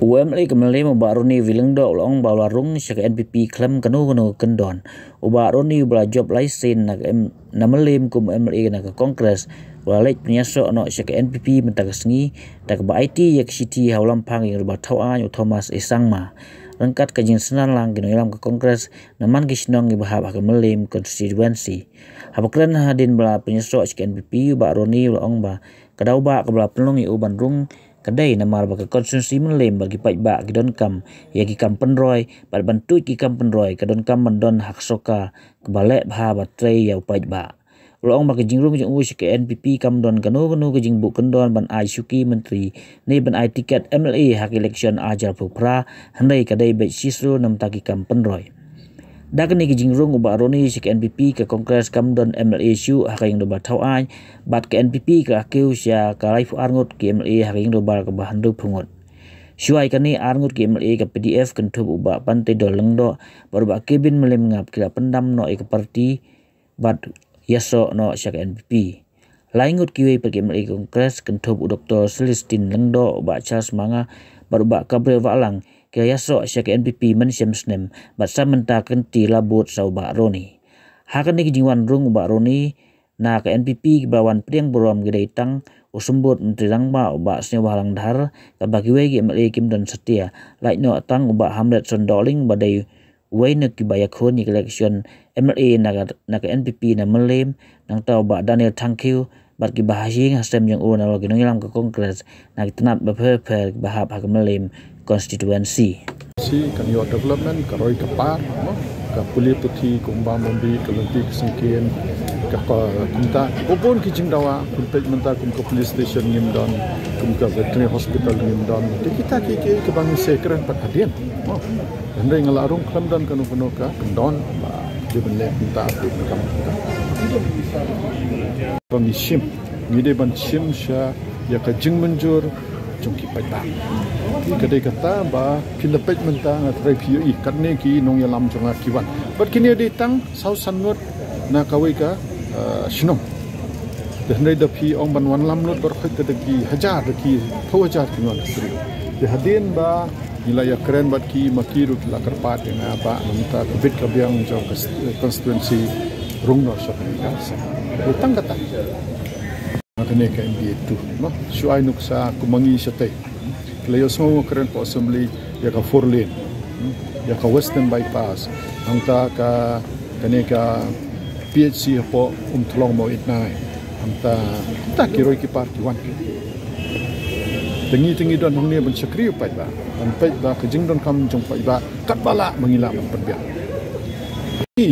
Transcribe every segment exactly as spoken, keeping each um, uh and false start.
U MLA ka Mylliem u Bah Ronnie V Lyngdoh u la ong ba u la rung sha ka NPP khlem kano kano ka kyndon. U Bah Ronnie uba la jop lai sien na ka M- na Mylliem kum u MLA na ka Congress u la leit pynïasoh noh sha ka NPP mynta ka sngi da kaba aiti ïa ka shithi ha u Lamphang ïing dorbar thaw aiñ u Thomas A Sangma ryngkat ka jingsynran lang ki nongïalam ka Congress na man ki shnong kiba hap ha ka Mylliem constituency. Haba kren hadien ba la pynïasoh sha ka NPP, u Bah Ronnie u la ong ba ka daw ba kaba la pynlong ïa u ban rung ka dei namar ba ka constituency Mylliem bad ki paidbah ki donkam ïa ki kam pynroi bad ban tuid ki kam pynroi ka donkam ban don ha ka sorkar kaba leh bha ba trei ïa u paidbah. U la ong ba ka jingrung jong u sha ka NPP kam don kano kano ka jingbuh kyndon ban ai shuki myntri ne ban ai tiket MLA ha ka election ar hajar arphew phra, hynrei ka dei beit shisha namar ki kam pynroi. Da kane ka jingrung u Bah Ronnie sha ka NPP, ka Congress kam don MLA shuh ha ka ïing dorbar thaw aiñ bad ka NPP ka kiew sha ka laiphew ar ngut ki MLA ha ka ïing dorbar kaba hynriewphew ngut. Shuwa ïa kane ar ngut ki MLA ka PDF kynthup u Bah Panteidol Lyngdoh bad u Bah Kevin Mylliem Ngap ki la pyndam noh ïa ka party bad ïasoh noh sha ka NPP. Lai ngut kiwei pat ki MLA Congress kynthup u Doctor Celestine Lyngdoh, u Bah Charles Manga bad u Bah Gabriel Wahlang ki la ïasoh sha ka NPP mynshem snem bad sa mynta ka kynti la bud sha u Bah Ronnie. Ha kane ka jingwan rung u Bah Ronnie na ka NPP, kiba wan pdiang burom ki dei tang u Symbud Myntri Rangbah u Bah Sniawbhalang Dhar, kaba kiwei ki MLA kim don satia, lait noh tang u Bah Hamletson Dohling ba dei uwei na kiba ïakhun ïa ka election MLA na ka, na ka NPP na Mylliem, nangta u Bah Daniel Thangkhiew bad kiba ha ïing ha sem jong u nalor ki nongïalam ka Congress na ki tnat bapher bapher kiba hap ha ka Mylliem constituency. Si kan ïoh development, ka roi ka par, no? Ka pule puthi, ka umbam umbi, ka lynti ka syngkien, ka, ka kumta, ka bun ki jingdawa, kum peit mynta kum ka police station ngim don, kum ka veterinary hospital ngim don. Te kita ki, ki, kiba ngi sa kren pat hadien, no? Hynrei nga la rung khlem don kano kano ka kyndon ba dei ban leh kumta, dei ban kam kumta. Ba ngi shim, ngi dei ban shim sha ïa ka jingmynjur jong ki paidbah. Ki, ka dei kata ba phi la peit mynta, nga tharai phi ïohi katne ki nongïalam jong nga ki wan. Bad kine dei tang saw san ngut na kawei ka, eh, shnong. Te hynrei da phi ong ban wan lam lut baroh khoit, te da ki hajar, da ki phew hajar ki wan. Te hadien ba ngi la ïakren bad ki, ma ki ruh ki la kyrpad ïa nga ba mynta ka bit ka biang jong ka s-, constituency rung noh sha kane ka seng. Te tang kata. Kane ka MDA two, no? Shu ai nuksa kum ma ngi shatei. Ki la ïohsngew kren hapoh assembly ïa ka four lane, hmm? Ïa ka Western Bypass. Hangta ka, kane ka PHC hapoh Umthlong Mawitnai. Hangta, hangta ki roi ki par ki wan. Te ngi, te ngi don hangne ban shakri u paidbah. Ban peit ba ka jingdonkam jong paidbah katba lah ma ngi lah ban pynbiang. Ngi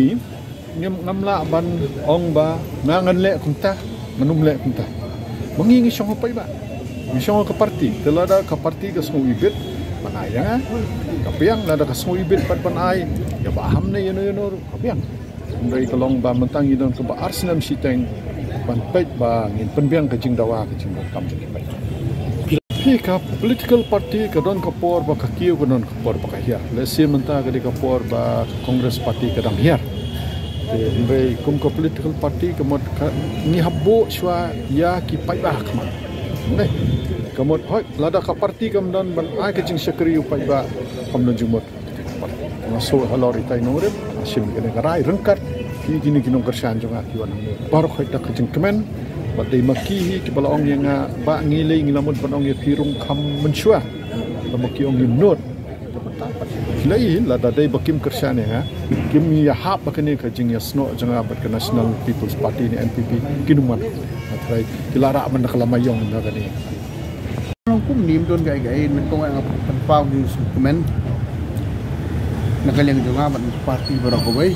ngam, ngam lah ban ong ba nga ngan leh kumta, ngan ym leh kumta. Ma ngi ngi shong ha u paidbah, ngi shong ha ka party. Te lada ka party ka sngew ibit ban ai ïa nga, ka biang. Lada ka sngew ibit pat ban ai ïa Bah Ham ne ïano ïano ruh, ka biang. Hynrei ka long ba mynta ngi don kaba ar snem shiteng ban peit ba ngin pynbiang ka jingdawa, ka jingdonkam jong ki paidbah. Phi, ka political party ka don ka por ba ka kiew, ka don ka por ba ka hiar. Lehse mynta ka dei ka por ba ka Congress party ka dang hiar. Te hynrei kum ka political party ka mut ka, ngi hap buh shuwa ïa ki paidbah ha khmat. Neh, ka mut hooid lada ka party kam don ban ai ka jingshakri ïa u paidbah, kam don jingmut. Nga shu halor itai nongrim, nga shim kane ka rai ryngkat ki, kine ki nongkyrshan jong nga ki wan hangne. Baroh khoit da ka jingkmen, bad dei ma ki hi kiba la ong ïa nga ba ngi lei ngi la mut ban ong ïa phi rung kham mynshuwa. Lada ma ki ong ngim nud. Ki lei hi, lada dei ba kim kyrshan ïa nga, kim ïahap ba kane ka jingïasnoh jong nga bad ka National People's Party ne NPP, kin ym wan. Nga tharai ki la rah man da ka lama ïong da kane. Nong kum nim don gai gai, men kong nga pynpaw ki sngewkmen na ka liang jong nga bad party baroh kawei.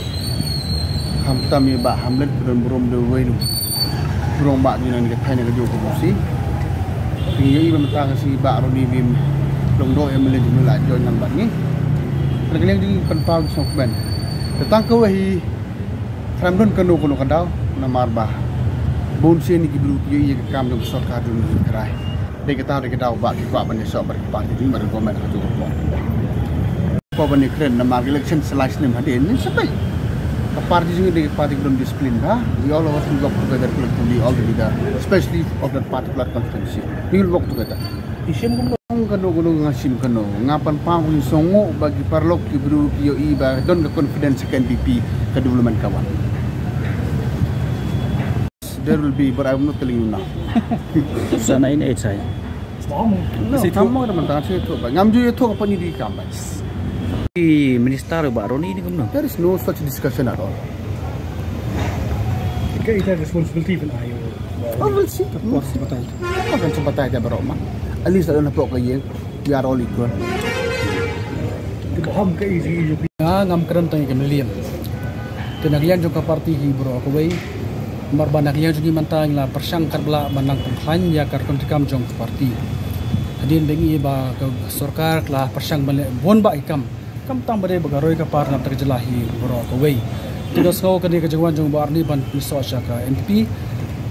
Khamtam ïa Bah Hamlet ba don burom da uwei u rangbah jong ngi na ka thaiñ na ka juh ka busi. Ngi ïohi ba mynta ka sngi Bah Ronnie V Lyngdoh ïa mynta jong ngi la join lang bad ngi. Na ka liang jong ngi pynpaw ki sngewkmen. Te tang kawei hi, khlem don kano kano ka daw, namar ba bun sien ki briew ki ïohi ïa ka kam jong ka sorkar jong ngi hi trai. Dei kata dei ka daw ba ki kwah ban ïasoh bad ka party jong ngi bad ka government ha kajuh ka por. Kwah ban ïakren namar ka election sa lai snem hadien, ngi sa peit. Ka party jong ngi dei ka party ka don discipline bha. We all of us will work together collectively, all the leader, especially of that particular constituency. We will work together. Kano kano nga shim kano, nga pan pang u song ba ki paralok ki briew ki ïohi ba don ka confidence ka N P P ka development ka wan. There will be, but I'm not telling you now. Sana in etsai. No, si tamo da mantang si tu ba ngam ju ïathuh ka pani di kam ba. Ki minister ba Roni ni kumno? There is no such discussion at all. Ka ita responsibility ban ayo. Oh, we'll see. We'll see. Batai. Akan sebatai dia barok ma. At least ada na pok ka ïing. We are all equal. Nga ngam kren tang ïa ka Meliam. Te na ka liang jong ka party hi baroh kawei. Namar ba na ka liang jong ngi mynta ngi la pyrshang katba lah ban nang pynkhlaiñ ïa ka rukom treikam jong ka party. Hadien ba ngi ba ka sorkar ka la pyrshang ban leh bun bah ki kam. Kam tang ba dei ba ka roi ka par na ka jylla hi baroh kawei. Te nga sngew ka dei ka jingwan jong Bah Arni ban pynsoh sha ka N P P.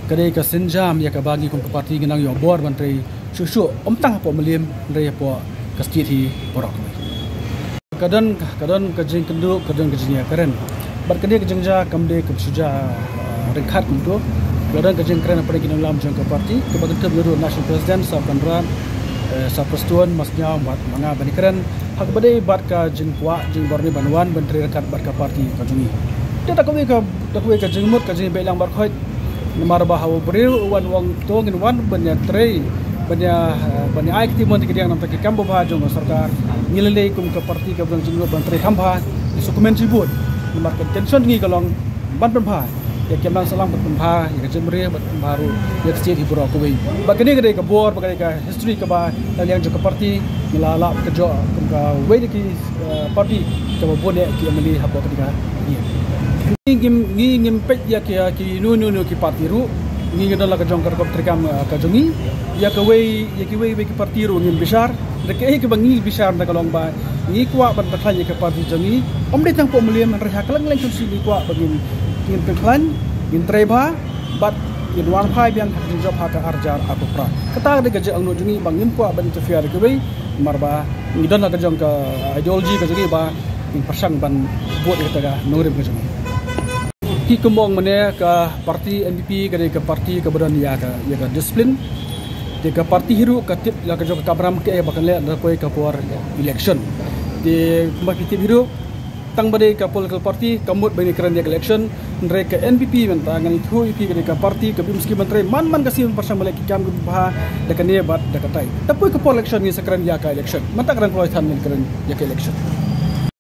Ka dei ka sienjam ïa kaba ngi kum ka party ngi nang ïoh bor ban trei shuh shuh, ym tang hapoh Mylliem, hynrei hapoh ka state hi baroh kawei. Ka don, ka don ka jingkynduh, ka don ka jingïakren. Bad kane ka jingjia kam dei kaba shu jia, ah, ryngkat kumto. Ka don ka jingkren hapdeng ki nongïalam jong ka party, kaba kynthup ïa u National President, Sir Conrad, eh, Sir Prestone, Masniaw, bad ma nga ban ïakren. Ha kaba dei bad ka jingkwah jong Bah Arni ban wan ban trei ryngkat bad ka party ka jong ngi. Te da kawei ka, da kawei ka jingmut ka jingbeh lang bad khoit. Namar ba haba u briew u wan u ong to ngin wan ban ïatrei, ban ïa, eh, ban ïa ai kti mon ki diang namar ki kam babha jong ka sorkar. Ngi lei lei kum ka party kaba don jingmut ban trei kham bha. Ngi sngewkmen shibun. Namar ka intention ngi ka long ban pynbha ïa ki imlang sahlang, ban pynbha ïa ka jaitbynriew, ban pynbha ruh ïa ka state hi baroh kawei. Ba kane ka dei ka bor, ba ka dei ka history kaba na liang jong ka party ngi la lah ka jong kum kawei na ki, eh, party kaba bun ïa ki M L A hapoh ka dei ka. Ngi ngim, ngi ngim peit ïa ki, ïa ki no no no ki party ruh. Ngi ngi don la ka jong ka rukom treikam, eh, ka jong ngi. Ïa kawei, ïa kiwei wei ki party ruh ngim bishar. Da kaei kaba ngi bishar da ka long ba ngi kwah ban pynkhlaiñ ïa ka party jong ngi. Ym dei tang hapoh Mylliem, hynrei ha kylleng kylleng constituency ngi kwah ba ngin, ngin pynkhlaiñ, ngin trei bha, bad ngin wan phai biang ha ka jingjop ha ka ar hajar arphew phra. Kata ka dei ka jingangnud jong ngi ba ngim kwah ban interfere da kiwei, namar ba ngi don la ka jong ka ideology ka jong ngi ba ngin pyrshang ban vote ïa kata ka nongrim ka jong ngi. Ki kumba ong mynne ka party N P P ka dei ka party kaba don ïa ka, ïa ka discipline. Te ka party hi ruh ka tip la ka jong ka kamram kaei ba kan leh da poi ka por election. Te kumba phi tip hi ruh, tang ba dei ka political party ka mut ba ngin kren ïa ka election, hynrei ka N P P mynta ngan ïathuh ïa phi ka dei ka party kaba im skim ban trei man man ka sien pyrshang ban leh ki kam kiba bha da kane bad da katai. Da poi ka por election ngin sa kren ïa ka election. Mynta ka dang kloi than ngin kren ïa ka election.